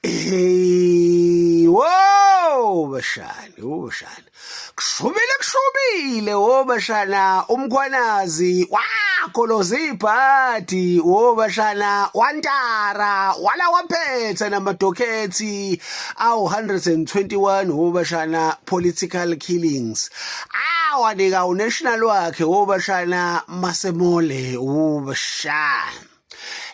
Hey, wo bashana, wo bashana. Kushubile kushubile wo bashana umkhwanazi wakholoza ibhadi wo bashana wantara wala waphethe namadokhethi awu 121 wo bashana political killings. Awanika unational wakhe wo bashana Masemole wo bashana.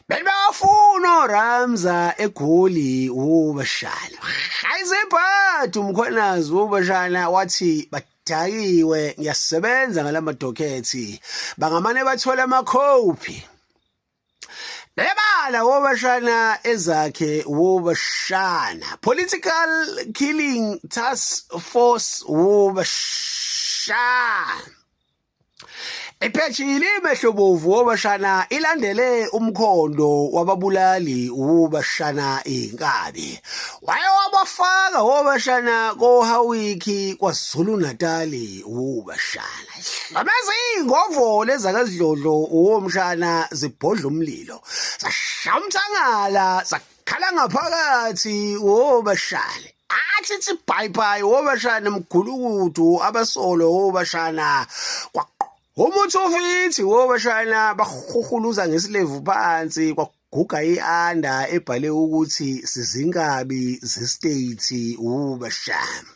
Bebafuna oRamza eGoli ubashana. Hayiziphathu umkhwanazi ubashana wathi badakiwe ngiyasebenza ngalamadokhethi. Bangamane bathola amakhophi. Bebala wobashana ezakhe wobashana. Political killing task force wobashana. Iphethile imehlobovu wobashana ilandele umkhondo wababulali wobashana inkabi. Waye wabafaka wobashana koHawiki kwaZulu Natali wobashana. Hlabeza ezakazidlodlo womshana zibhodla umlilo. Sashaya umthangala sakhala ngaphakathi wobashana. Athi thi bye bye wobashana mgulukudu abasolo wobashana umuthi ufithi wobashana bahuhuluza ngesilevu phansi kwaguga ianda ebhale ukuthi sizinkabi zestate wobashana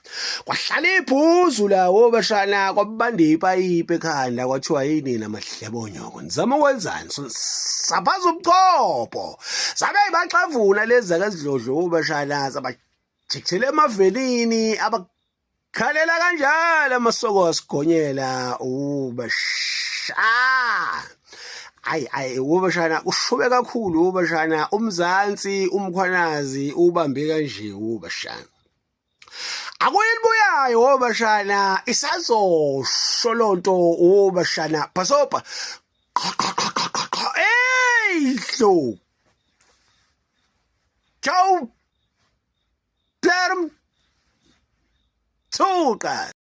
kwahlala ibhuzu la wobashana kwabanda ipayipi ekhanda kwathiwa yini namahlebonyoko nizama ukwenzani saphaza ubuchopho sabe baxavula lezi zakezidlodlo wobashana sabajikijela emavenini abakhalela kanjalo amasoko asigonyela ubasha ayi ayi ubashana ushube kakhulu ubashana umzansi umkhwanazi ubambe kanje ubashana akuyilibuyayo wobashana isazosho lonto wobashana bhasobha hey hlo Ciao Perm Tuka.